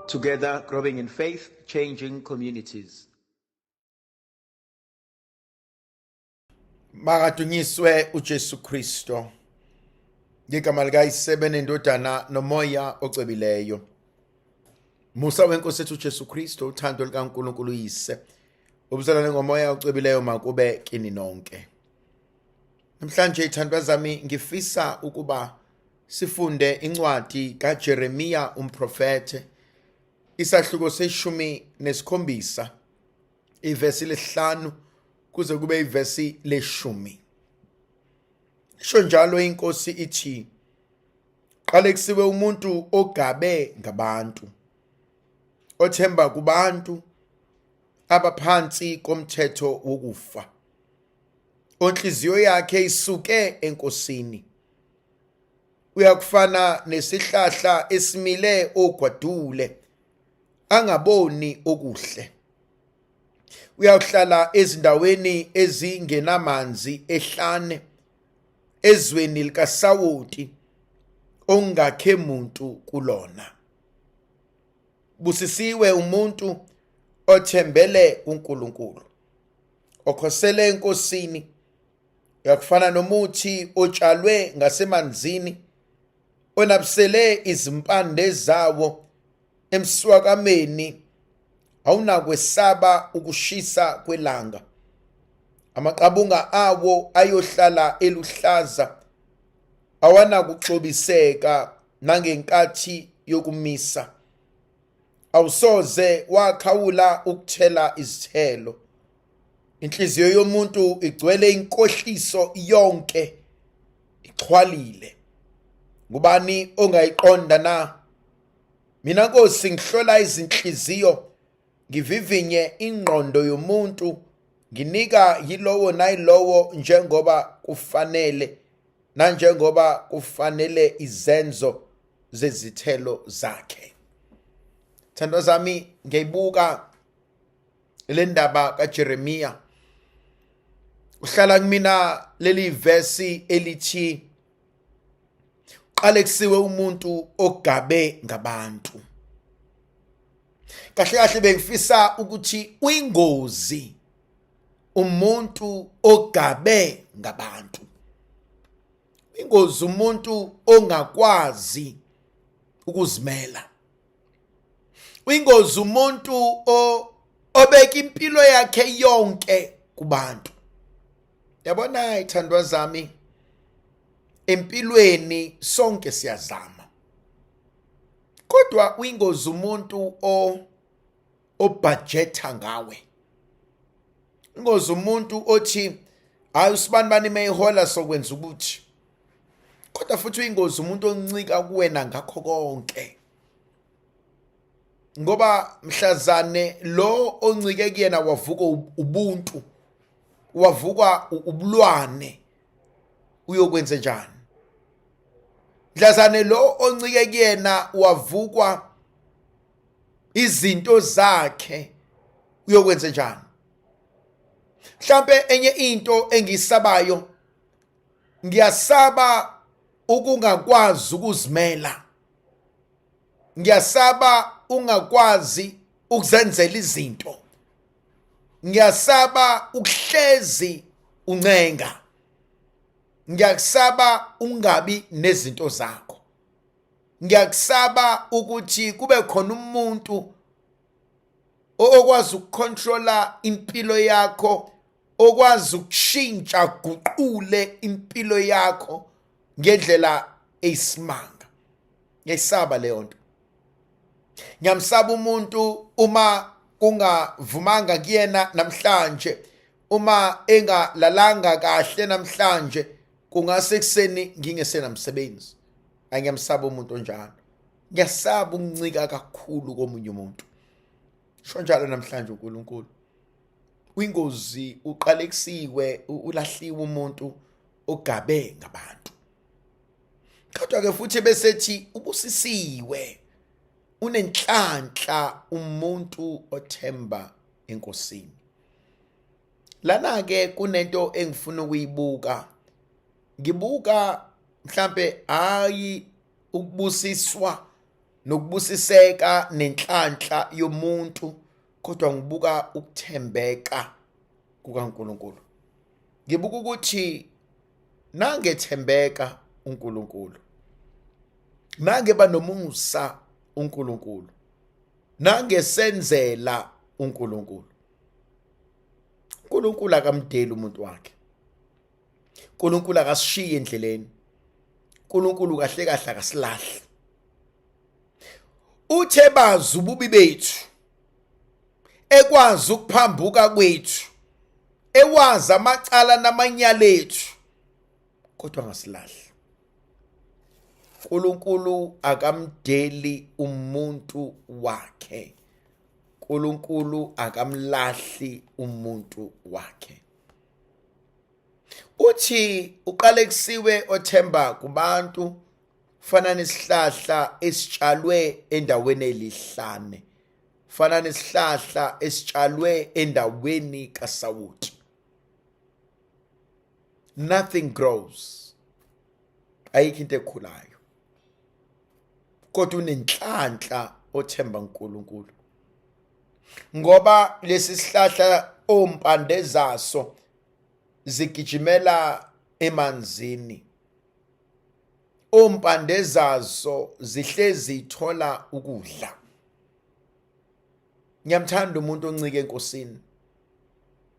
Together, growing in faith, changing communities. Makadunyiswe uJesu Kristo. Ngegama likaYise benendodana nomoya ocwebileyo. Musa wenkosi ethu uJesu Kristo, uthando likaNkulunkulu uYise, ubuzalwane ngomoya ocwebileyo makube kini nonke. Namhlanje ithandwa zami ngifisa ukuba sifunde incwadi kaJeremiya umprofethe isahluko seshumi nesikhombisa ivesi lesihlanu kuze kube ivesi leshumi. Isho njalo inkosi ithi qalekisiwe umuntu ogabe ngabantu othemba kubantu abaphansi komthetho wokufa onhliziyo yakhe isuke enkosini uyakufana nesihlahla esimile ogwadule angaboni okuhle uyakuhlala ezindaweni ezingenamanzi ehlane ezweni likasawoti ongakhe muntu kulona busisiwe umuntu othembele kuNkulunkulu okhosele enkosini uyakufana nomuthi otshalwe ngasemanzini onabisele izimpande zawo emswakameni awunakwesaba ukushisa kwelanga amaqabunga awo ayohlala eluhlaza awanakuxobiseka nangenkathi yokumisa awusoze wakhawula ukuthela izithelo inhliziyo yomuntu igcwele inkohliso yonke ixhwalile ngubani ongayiqonda na mina nkosi ngihlola izinhliziyo ngivivinye ingqondo yomuntu nginika yilowo nayilowo njengoba kufanele nanjengoba kufanele izenzo zezithelo zakhe thandwa zami ngiyayibuka le ndaba kaJeremiya uhlala kumina leli verse elithi qalekisiwe umuntu ogabe ngabantu kahle kahle bengifisa ukuthi uyingozi umuntu ogabe ngabantu ingozi umuntu ongakwazi ukuzimela uyingozi umuntu obeka impilo yakhe yonke kubantu yabona ithandwa zami empilweni sonke siyazama kodwa uyingozi umuntu o obudgetha ngawe ingozi umuntu othi hayi usibani bani meyihola sokwenza ukuthi kodwa futhi uyingozi umuntu oncika kuwena ngakho konke ngoba mhlazane lo oncike kuyena wavuka ubuntu wavukwa ubulwane uyokwenza njani mhlazane lo oncike kuyena wavukwa izinto zakhe uyokwenza njani mhlambe enye into engisabayo ngiyasaba ukungakwazi ukuzimela ngiyasaba ungakwazi ukuzenzela izinto ngiyasaba ukuhlezi uncenga ngiyakusaba ungabi nezinto zakho ngiyakusaba ukuthi kube khona umuntu okwazi ukucontrola impilo yakho okwazi ukushintsha guqule impilo yakho ngendlela eyisimanga ngiyayisaba leyo nto ngiyamsaba umuntu uma kungavumanga kuyena namhlanje uma engalalanga kahle namhlanje kungase ekuseni ngingesenamsebenzi angiyamsaba umuntu onjalo ngiyasaba ukuncika kakhulu komunye umuntu sho njalo namhlanje uNkulunkulu uyingozi uqalekisiwe ulahliwe umuntu ogabe ngabantu kodwa ke futhi besethi ubusisiwe unenhlanhla umuntu othemba enkosini lana ke kunento engifuna ukuyibuka ngibuka mhlambe hayi ukubusiswa Nokubusiseka nenhlanhla yomuntu, kodwa ngibuka ukuthembeka kukaNkulunkulu. Ngibuka ukuthi nangethembeka uNkulunkulu, nangeba nomusa uNkulunkulu, nangesenzela uNkulunkulu. uNkulunkulu akamdeli umuntu wakhe. uNkulunkulu akasishiyi endleleni. uNkulunkulu kahle kahle akasilahli. Uthe bazi ububi bethu, ekwazi ukuphambuka kwethu, ewazi amacala namanyala ethu, kodwa angasilahli. uNkulunkulu akamdeli umuntu wakhe. uNkulunkulu akamlahli umuntu wakhe. Uthi uqalekisiwe othemba kubantu, fana nesihlahla esitshalwe endaweni elihlane, fana nesihlahla esitshalwe endaweni kasawoti. Nothing grows, ayikho into ekhulayo, kodwa unenhlanhla othemba uNkulunkulu, ngoba lesi sihlahla ompande zaso zigijimela emanzini, ompande zaso zihlezi ithola ukudla. Ngiyamthanda umuntu oncike eNkosini,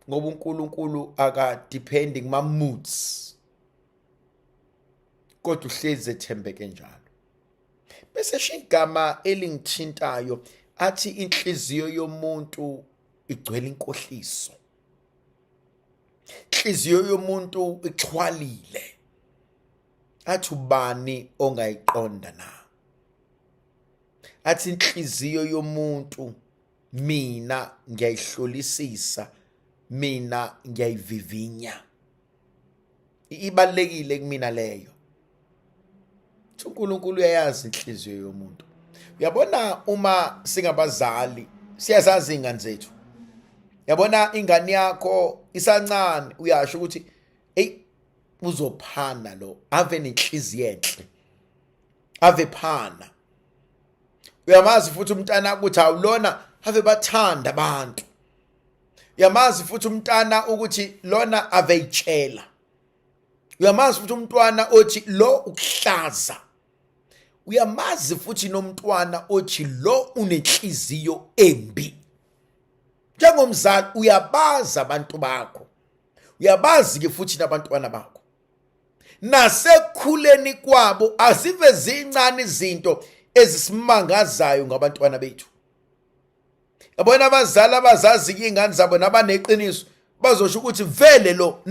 ngoba uNkulunkulu akadepend kuma moods, kodwa uhlezi ethembeke njalo. Bese sho igama elingithintayo, athi inhliziyo yomuntu igcwele inkohliso, inhliziyo yomuntu ixhwalile, athi ubani ongayiqonda na? Athi inhliziyo yomuntu mina ngiyayihlolisisa, mina ngiyayivivinya, ibalulekile kumina leyo. uNkulunkulu uyayazi inhliziyo yomuntu. Uyabona, uma singabazali siyazazi ingane zethu. Yabona ingane yakho isancane, uyasho ukuthi hey, uzophana lo, ave nenhliziyo enhle, ave phana. Uyamazi futhi umntana ukuthi awulona, ave bathanda abantu. Uyamazi futhi umntana ukuthi lona ave itshela. Uyamazi futhi umntwana othi lo ukuhlaza. Uyamazi futhi nomntwana othi lo unenhliziyo embi. Njengomzali uyabazi abantu bakho, uyabazi ke futhi nabantwana bakho. Nasekukhuleni kwabo azive zincane izinto ezisimangazayo ngabantwana bethu. Yabona abazali abazazi iy'ngane zabo nabaneqiniso bazosho ukuthi vele lo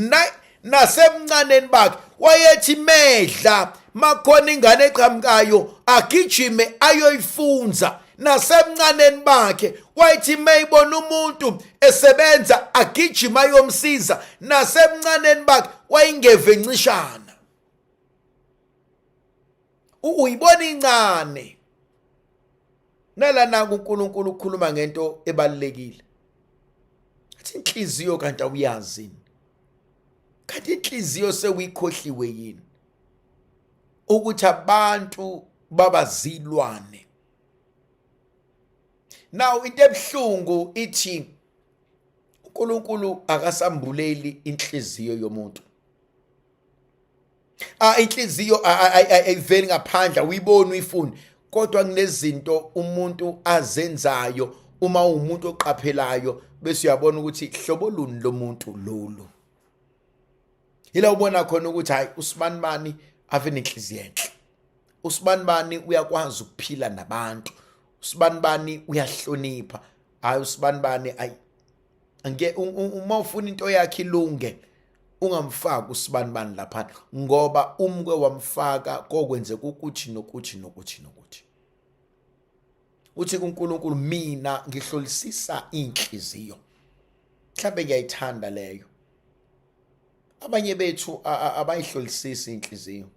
nasemncaneni bakhe wayethi medla makhona ingane eqhamukayo agijime ayoyifunza. Nasemncaneni bakhe wayethi meyibona umuntu esebenza agijime ayomsiza. Nasemncaneni bakhe wayingeve ncishana. Uyibona incane. Nalana uNkulunkulu ukhuluma ngento ebalulekile. Athi inhliziyo kanti awuyazi. Kanti inhliziyo sewuyikhohliwe yini? Ukuthi abantu babazilwane. Now into ebuhlungu ithi uNkulunkulu akasambuleli inhliziyo yomuntu. Inhliziyo ayiveli ngaphandle, uyiboni uyifuni, kodwa kunezinto umuntu azenzayo uma uwumuntu oqaphelayo bese uyabona ukuthi hlobo luni lomuntu lolu. Yila ubona khona ukuthi hayi, usibanibani ave nenhliziyo enhle, usibanibani uyakwazi ukuphila nabantu, usibanibani uyahlonipha, hayi usibanibani ayi angeke. Uma ufuna into yakhe ilunge, ungamfaki usibanibani lapha, ngoba umke wamfaka kokwenzeka ukuthi nokuthi nokuthi nokuthi. Uthi kuNkulunkulu, mina ngihlolisisa inhliziyo. Mhlawumbe ngiyayithanda leyo. Abanye bethu abayihlolisisi inhliziyo.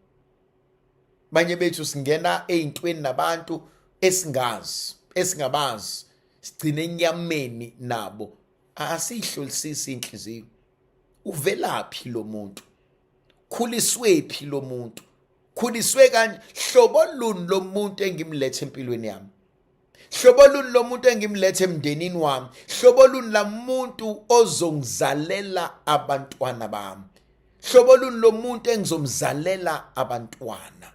Abanye bethu singena ey'ntweni nabantu esingazi, esingabazi, sigcine enyameni nabo. Asiyihlolisisi inhliziyo. Uvelaphi lo muntu? Khuliswephi lo muntu? Khuliswe kanje, hlobo luni lomuntu engimlethe empilweni yami? Hlobo luni lomuntu engimlethe emndenini wami? Hlobo luni lamuntu ozongizalela abantwana bami? Hlobo luni lomuntu engizomzalela abantwana?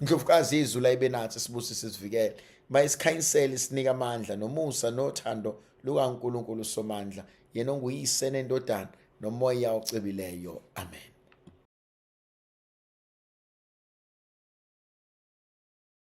Indlovukazi yezulu ayibe nathi, sibusise, sivikele, mayisikhanyisele, sinika amandla nomusa nothando lukaNkulunkulu Somandla, yena onguyise nendodana nomoya ocebileyo. Amen.